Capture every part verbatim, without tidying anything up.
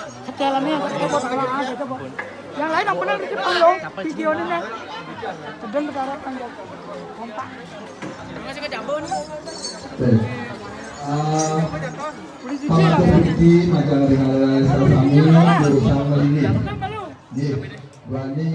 Setelannya, yang lain apa nanti kita belum video ini nih. Sedang kita harapkan kompak. Oke. Eh, Udah cuci lah. Pangatur niki, macan ring alas sami, berusaha melini. Nggih, wani.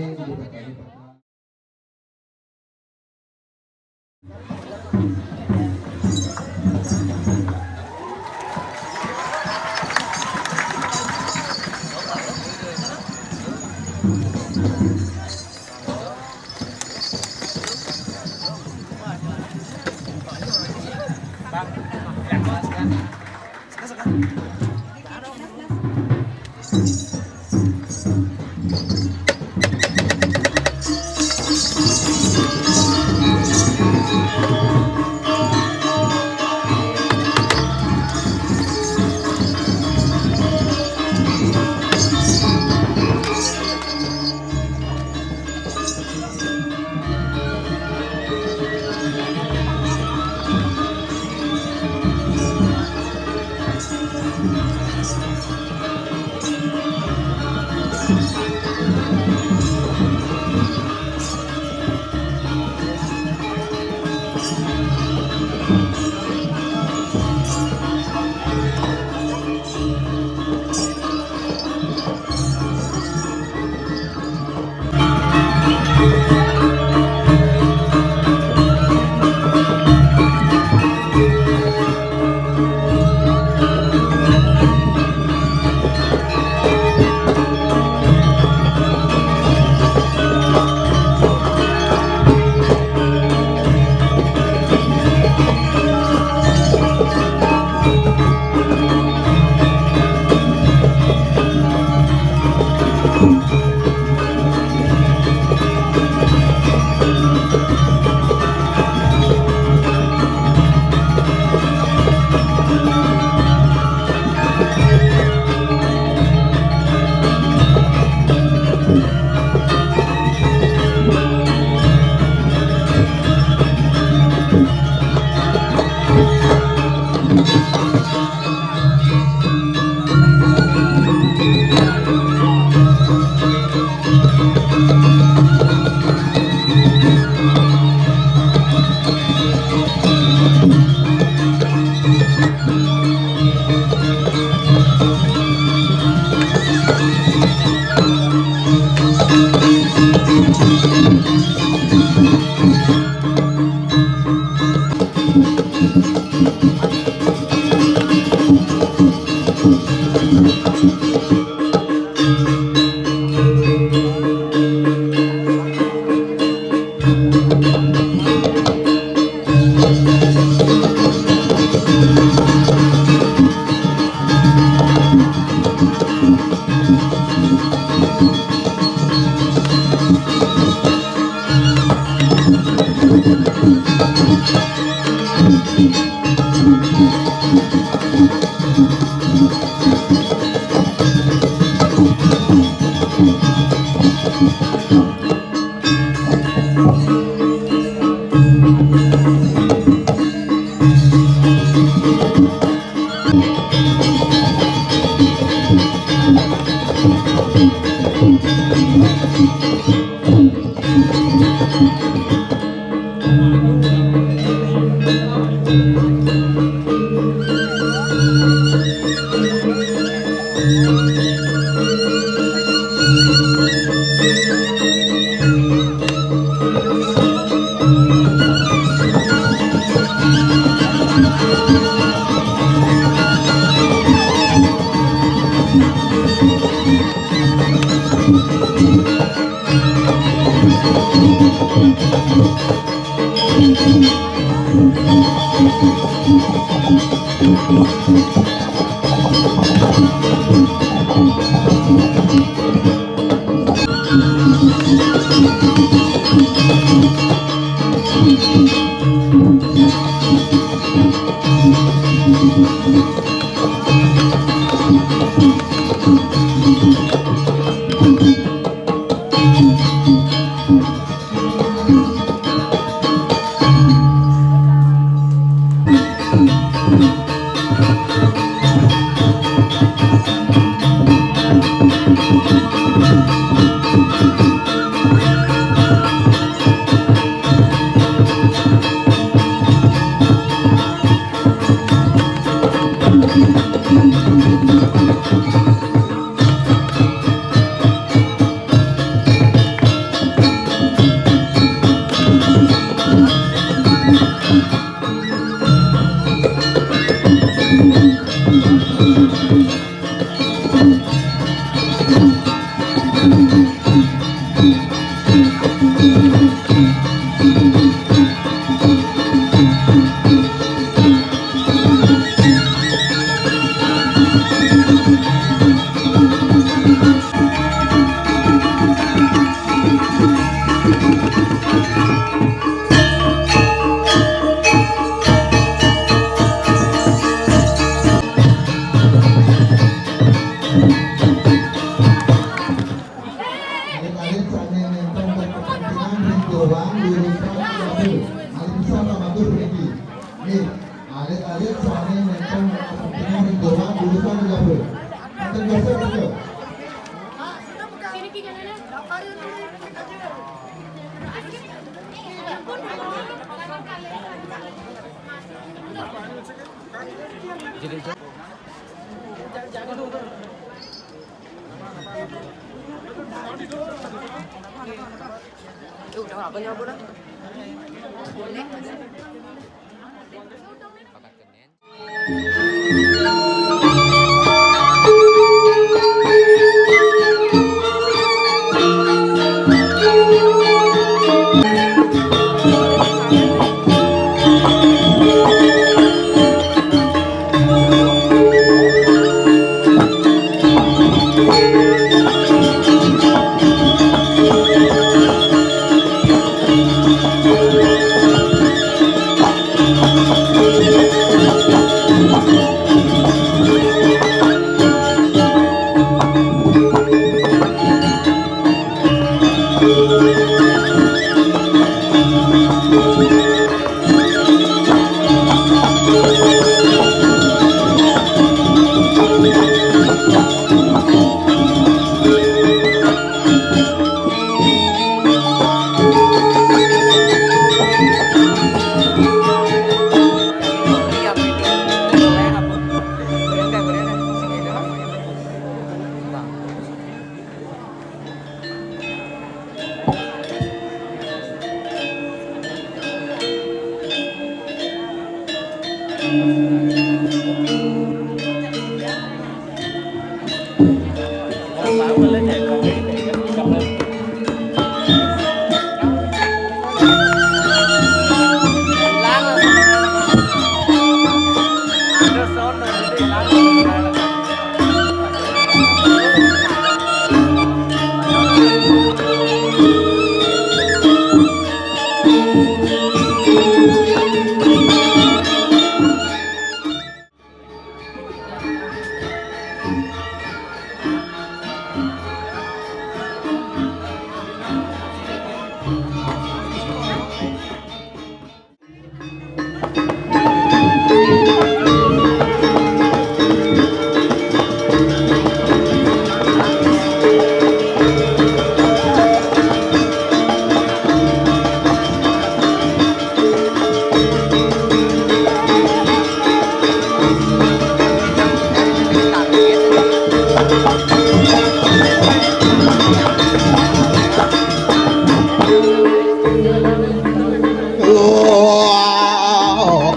Wah,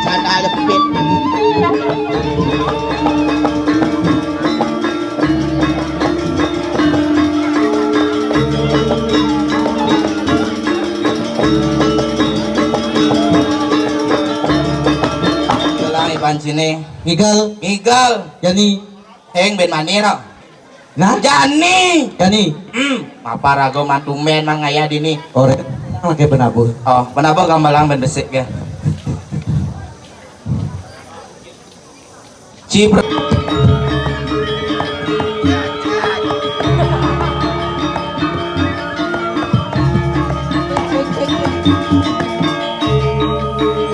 canda jepit. Gelang iban sini. Ngigel. Ngigel. Jani. Heng ben manir. Nah? Jani. Jani. Hmm, apa rago mantumen mang ngaya dini. Ore, lagi benabuh. Oh, benabuh gambalang ben besik ya. Cipro.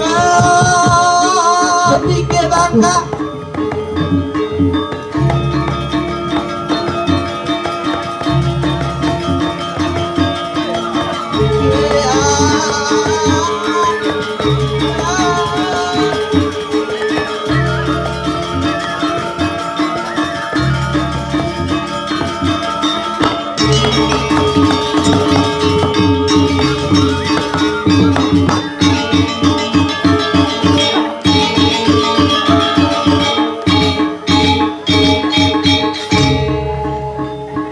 Ah, pikir bangka.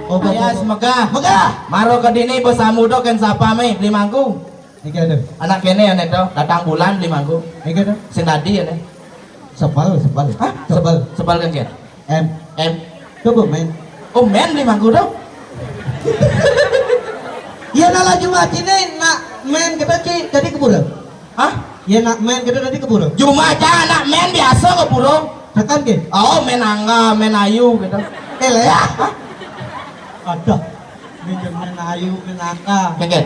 Oh, ayas, megah. Megah. Maro ke dini besamudo ken sapa me beli mangku. Iki ada. Anak kene ane to, datang bulan beli mangku. Iki ada. Sing tadi ane. Sebal, sebal. Hah? Sebal. Sebal kan, Ken? M. M. Coba main. Oh, men beli mangku to. Iya, nah, laju mati nih, nak main kita ci, jadi keburu. Hah? Iya, nak main kita tadi keburu. Cuma aja anak men biasa keburu. Tekan ke? Oh, men angga, men ayu gitu. Ele. Hah? Ada. Minjem men ayu, men angga. Oke.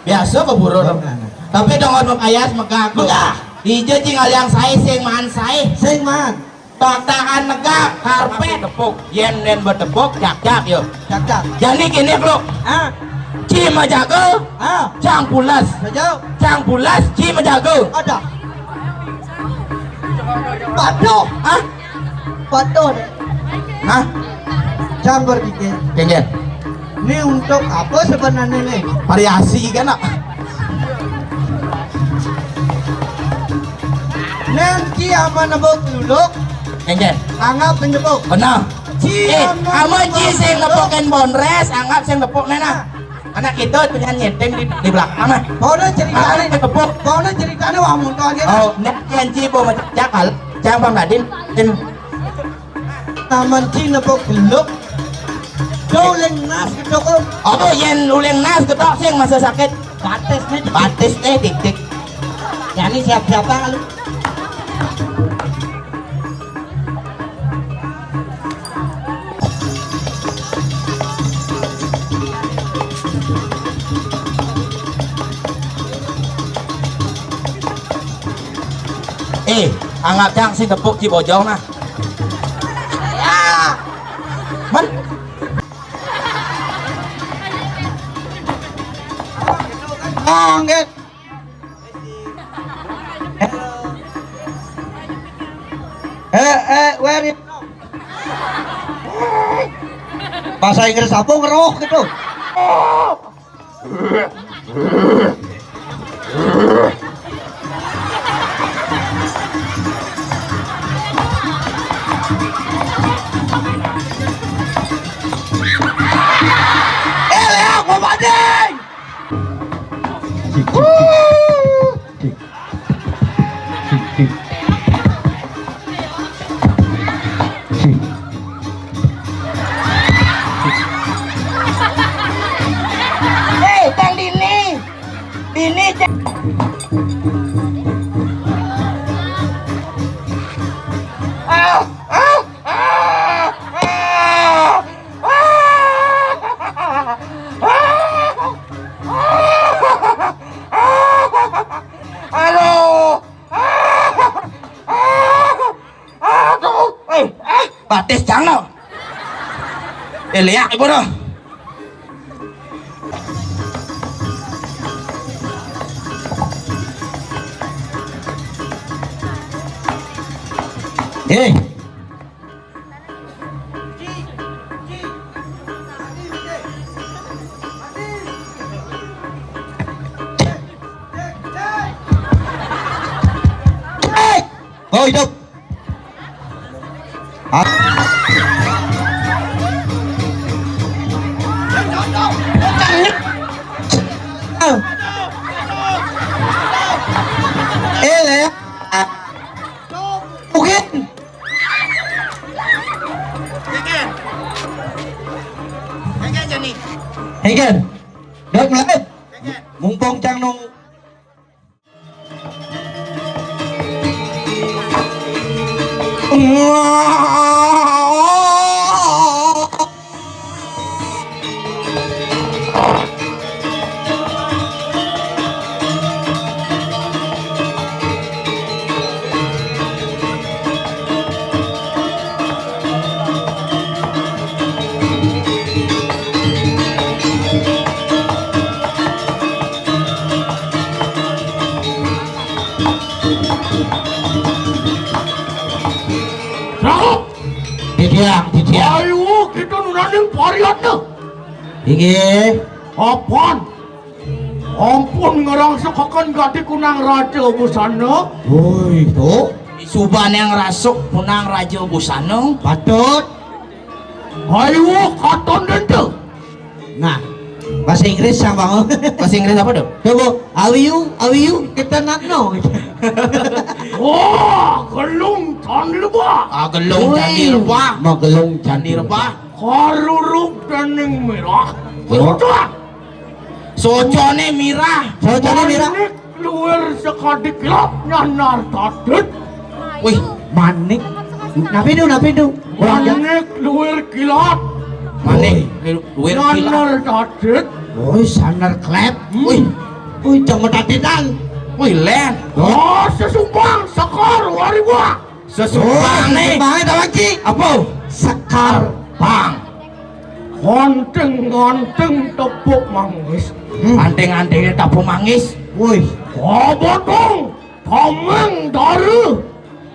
Biasa keburu dong. Benar. Tapi dong ono ayas megah. Megah. Di je cing aliang sae sing man sae. Sing man. Tatakan negak, karpet. Tepuk. Yén, yén betepuk, cak-cak, yo. Cak-cak. Jani kéné, Bro. Ah. Ci majaga, ah, cang pules. Saja. Cang pules, ci majaga. Ada. Patuh. Hah? Patuh. Hah? Cang berpikir. Kéngkén. Ini untuk apa sebenarnya nih? Variasi kan, nak? Nang ci aman nebuk luluk, enggak. Anggap sing nepuk. Benar. Ci, eh, aman ci sing nepukin bondres, anggap sing nepuk nena. Anak kita penyanyi nyeting di, di belakang, mah. Pokoknya ceritanya, sing nepuk. Pokoknya ceritanya wah muntah aja. Oh, nek ci bo macak, cakal, cang Bang Gadin, tim. Taman ci nepuk geluk. Do uling nas gedok. Apa yén uling nas gedok sing masa sakit? Batis nih. Batis nih, tik-tik. Yani siap-siap lu. Eh, anggap cang sing tepuk ci bojong nah. Ya. Man. Anggit. Eh, eh, where is... Bahasa Inggris apa ngeroh gitu? Eh, Leak, mau banding! Eh, Kang Dini. Dini, Cek. Ah, ah, ah, ah, ah, ah. Aduh. Aduh. Eh, eh, batis cang no. Eh, Leak ibu no. Eh. Oh, hidup. Ah. Eh, Leak. Mungkin. Hegen. Hegen, Jani. Hegen. Dok, mulai. Hegen. Mumpung cang nung. Cakep. Didiang, didiang. Ayo, kita nunaning pariatna. Inggih. Apan? Ampun ngrangsakaken gati kunang raja busana. Woi, to. Subaning rasuk kunang raja busana. Patut. Ayo, katon dente. Nah, bahasa Inggris sang bangun. Bahasa Inggris apa, Dok? Coba, how are you? How are you? Kita not know. Wah, gelung tan lebah. Ah, gelung Woi. Candi Rebah. Mah gelung Candi Candi Rebah. Rebah. Karurup dening mirah. Oh. Putra. Socone mirah. Socone mirah. Manik luwir sekadi kilap nyanar tadit. Wih, manik. Napi nu, napi nu? Manik luwir kilap. Manik luwir kilap. Nyanar tadit. Woi, saner klep. Wih. Wih, jangan taditan. Wih, len. Oh, sesumpang sekar wariwa. Sesumbange. Oh, sesumbange ta, Wangci? Apa? Sekar. Bang. Anting-anting tepuk manggis. Hmm. Anting-antinge tepuk manggis. Woi. Kabathong tameng tara.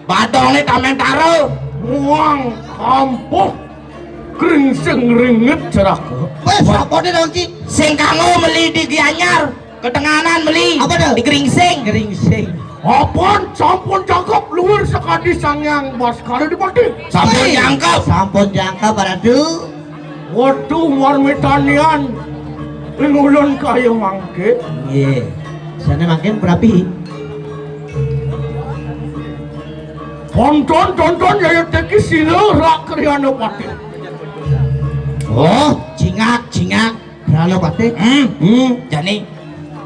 Bathonge tameng tara. Muang kampuh. Gringsing ringit jeraga. Wes, apa ne, Wangci? Sing kanggo meli di Gianyar. Ketenganan meli. Apa tuh? Di Gringsing. Gringsing. Apaan sampun cakep luwih sakadi Sang Hyang Baskara Dipati. Sampun Wih, jangkep. Sampun jangkep, Ratu. Waduh, warmitanian. Ing ulun kaya mangke. Nggih. Sane mangkin prapi. Tonton, tonton, Yaya Teki Sila Rak Kriana Pati. Oh, cingak, cingak. Halo, Patih. Hmm. Hmm. Jani.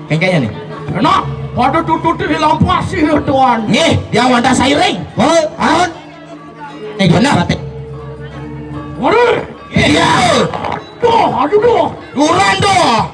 Kengkaya nih. Nah, pada tututi dilampasi ya, Tuan. Nggih, dia wantah sairing. Oh, aun. Eh, benar, Patih. Waduh. Iya. Tuh, aduh, tuh. Luran tuh.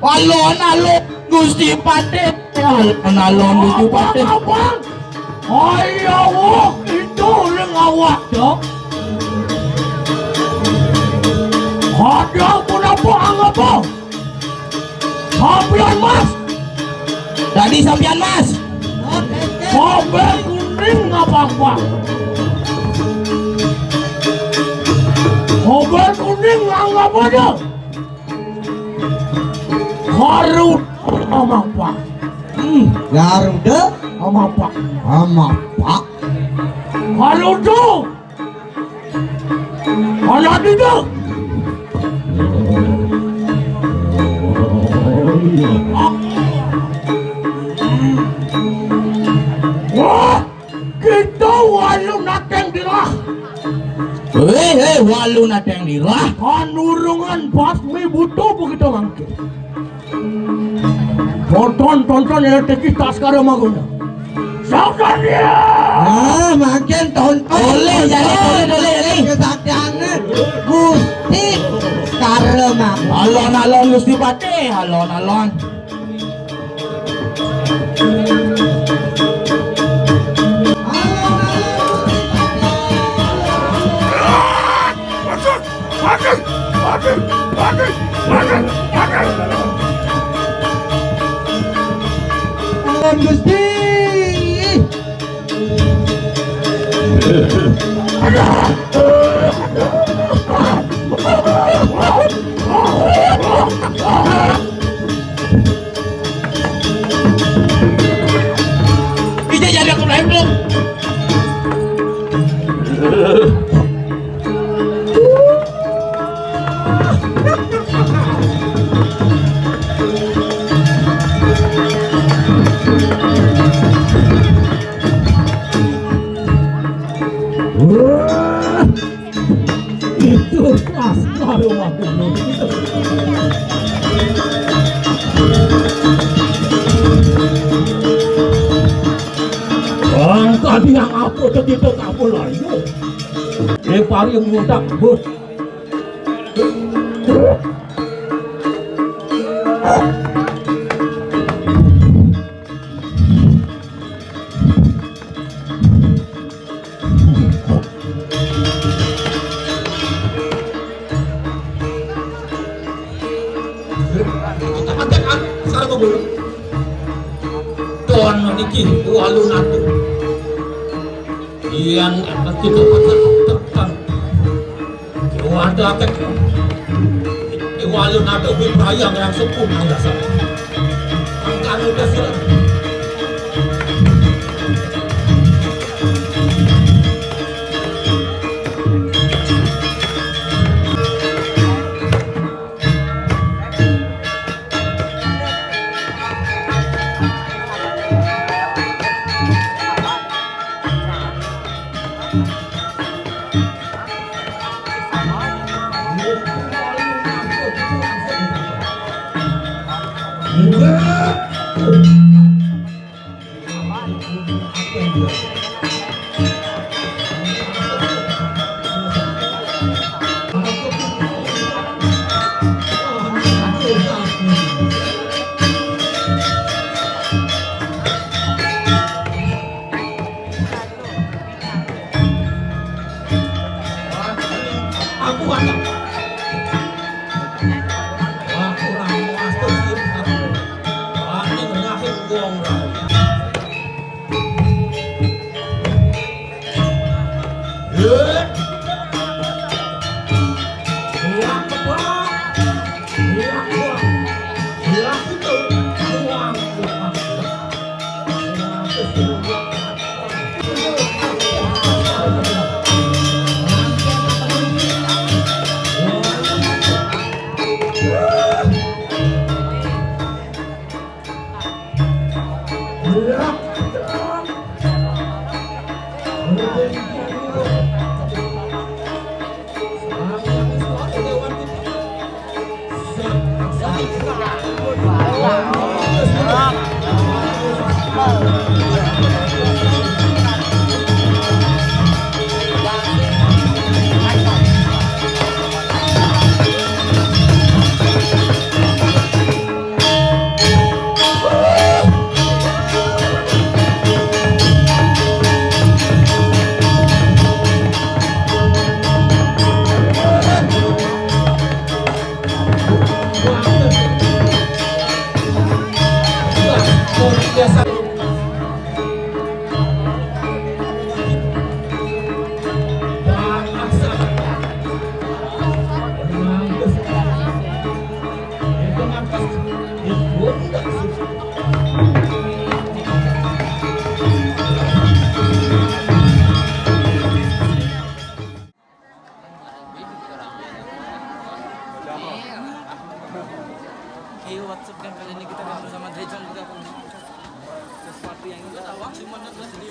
Alon-alon Gusti Patih. Alon-alon Gusti Patih. Abang, abang. Ayo, wah, itu ring awak, Dok. Ada punapa anggapa? Sampian Mas. Dadi sampian Mas. Kober kuning apa-apa? Kober kuning anggapa, Dok? Garuda amapak. Hmm, Garuda amapak. Amapak. Garuda. Ana duduk. Wah, kita walu nateng dirah. Eh, eh, walu nateng dirah. Kanurungan basmi buto begitu mangke. Tonton, tonton ya, Teki Taskara Maguna. Saudara dia. Ah, makin tonton. Boleh, jadi, boleh, boleh, jadi. Kesaktiannya Gusti Taskara Maguna. Alon-alon Gusti Patih, alon-alon. Gusti. Ija janda ku lain belum? Itu pas baru aku. Angkat yang aku sedikit aku layu. Di paling mudah bos. Don niki walu natu. Yang akan kita tekan. Wanda ket. Iwalun ada wipraya ngerang sepuh nang dasar. Angkanu dasar. Aku anak. Wah, kurang muas tuh sih. Wah, ini ngahit gua orang. Eh. Wah, kebak. Wah, wah. Wah, itu. Wah, wah. Hey, what's up, guys? Kali ini kita akan bersama Dejong, kita akan sesuatu yang kita tahu, cuma terus di